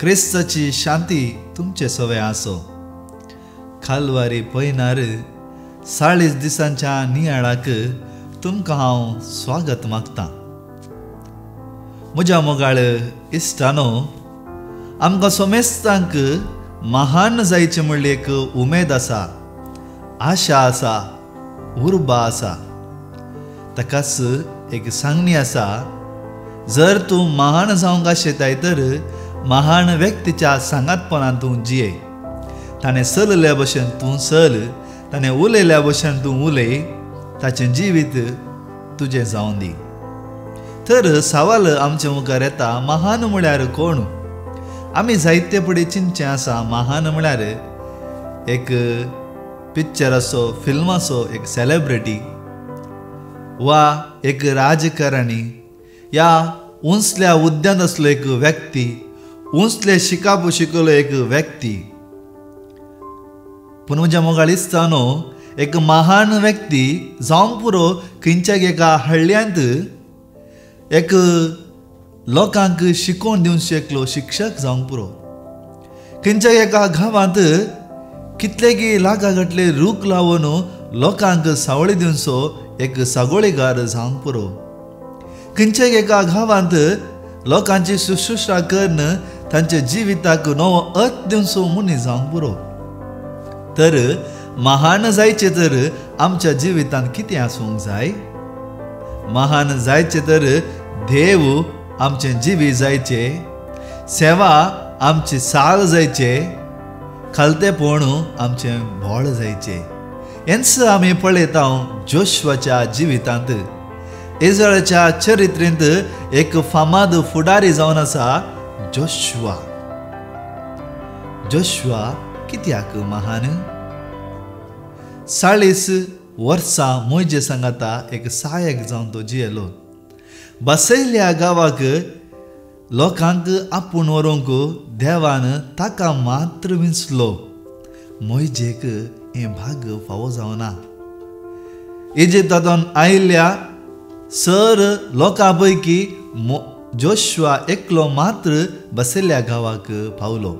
क्रिस्ताची शांती तुमचे सवे आसो। खालवारी पयनार 40 दिसांच्या नियाळाक तुमकां हांव स्वागत मागता। म्हज्या मोगाळ इश्टानो, आमकां सोमेस्तांक महान जायचें म्हणली एक उमेद आसा, आशा आसा, उर्बा आसा। ताकाच एक सांगणी आसा, जर तूं महान जावंक आशेताय तर महान व्यक्तीच्या सांगातपणान तूं जिये। ताणें चलल्या भशेन तूं चल, ताणें उलयल्या भशेन तूं उलय, ताचें जिवीत तुजें जावं दी। तर सवाल आमचे मुखार येता, महान म्हळ्यार कोण? आमी जायते फुडें चिंतचें आसा, महान म्हळ्यार एक पिक्चराचो, फिल्माचो एक सेलेब्रिटी वा एक राजकारणी या उंचल्या उद्यांत आसलो एक व्यक्ती, उंचले शिकाप शिकलो एक व्यक्ती। पूण म्हज्या मोगाळ इश्टानो, एक महान व्यक्ती जावंक पुरो खंयच्या एका हळ्यांत एक लोकांक शिकोवन दिवंक शकलो शिक्षक जावंक पुरो। खंयच्या एका गांवांत कितलेगी लागा घातले रूख लावन लोकांक सावळी दिवचो एक सागोळीगार जावंक पुरो। खंयच्या एका गांवांत लोकांची शुश्रूषा करून तांच्या जिविताक नवो अर्थ दिवचो मनीस जावंक पुरो। तर महान जायचें तर आमच्या जिवितांत कितें आसूंक जाय? महान जायचें तर देव आमचें जिवीत जायचें, सेवा आमची साल जायचें, खालतेपण आमचें भोळ जायचें। हेंच आमी पळयता जोशुआच्या जिवितांत। इस्रायलाच्या चरित्रेंत एक फामाद फुडारी जावन आसा जोशुआ। जोशुआ कित्याक महान? 40 वर्सां मोयजे सांगाता एक सहायक जावन तो जियेलो। बसयल्या गांवाक लोकांक आपूण व्हरूंक देवान ताका मात्र विंचलो। मोयजेक हें भाग फावो जावना। इजिप्तांतून आयिल्ल्या सर लोकां पैकी जोशुआ एकलो मात्र बसयल्ल्या गांवाक पावलो।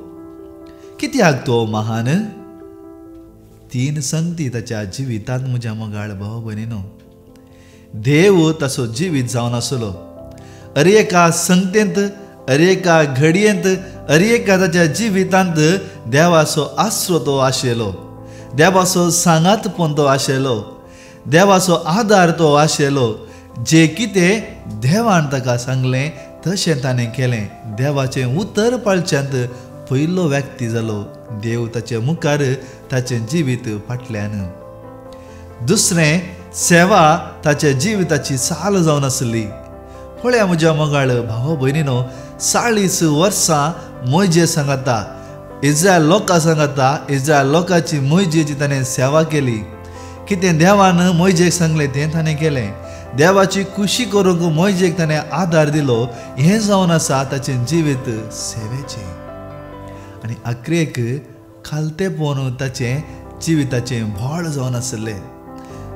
कित्याक तो महान? 3 संगती ताच्या जिवितांत म्हज्या मोगाळ भाव भयणीनो। देव ताचो जिवीत जावन आसलो। अरे एका संगतेंत, अरे एका घडयेंत, अरे एका ताच्या जिवितांत देवाचो आसरो तो आशिल्लो, देवाचो सांगातपण तो आशिल्लो, देवाचो आदार तो आशिल्लो। जे कितें देवान ताका सांगलें तशें ताणें केलें। देवाचें उतर पाळच्यांत पयलो व्यक्ती जालो। देव ताचे मुखार, ताचें जिवीत फाटल्यान। दुसरें, सेवा ताच्या जिविताची साल जावन आसली। पळया म्हज्या मोगाळ भाव भयणीनो, 40 वर्सां मोयजे सांगाता, इस्रायल लोकां सांगाता, इस्रायल लोकांची मोयजेची ताणें सेवा केली। कितें देवान मोयजेक सांगलें तें ताणें केलें। देवाची खुशी करूंक मोयजेक ताणें आदार दिलो। हें जावन आसा ताचें जिवीत सेवेचें। आनी आखरेक खालतेपण ताचें जिविताचें भोळ जावन आसलें।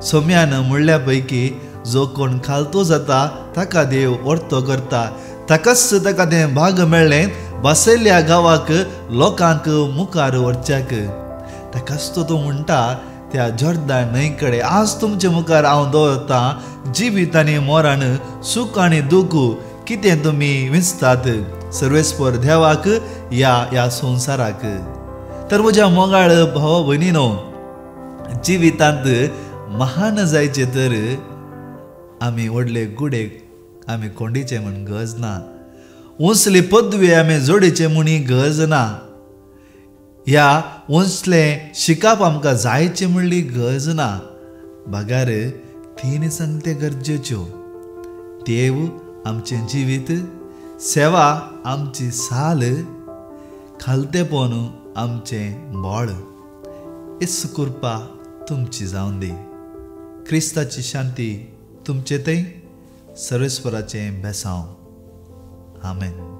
सोम्यान म्हणल्या पैकी जो कोण खालतो जाता ताका देव वर्तो करता। ताकाच ताका तें भाग मेळ्ळें बसयल्ल्या गांवाक लोकांक मुखार व्हरच्याक। ताकाच तो म्हणटा त्या जॉर्दान न्हंय कडेन, आज तुमचे मुखार हांव दवरतां जिवीत आनी मोरान, सूख आनी दूख, कितें तुमी विंचतात सर्वेस्पर देवाक या ह्या संवसाराक? तर म्हज्या मोगाळ भाव भयणीनो, जिवितांत महान जायचें तर आमी व्हडले गुडेक आमी कोंडीचें म्हूण गरज ना, उंचली पदवी आमी जोडीचें म्हूण गरज ना, ह्या उंचलें शिकप आमकां जायचें म्हणली गरज ना। बगार 3 संगते गरजेच्यो, देव आमचें जिवीत, सेवा आमची साल, खालतेपण आमचें बळ। येसू कृपा तुमची जावं दी। क्रिस्ताची शांती तुमचे थंय, सर्वेस्पराचें बेसांव। आमेन।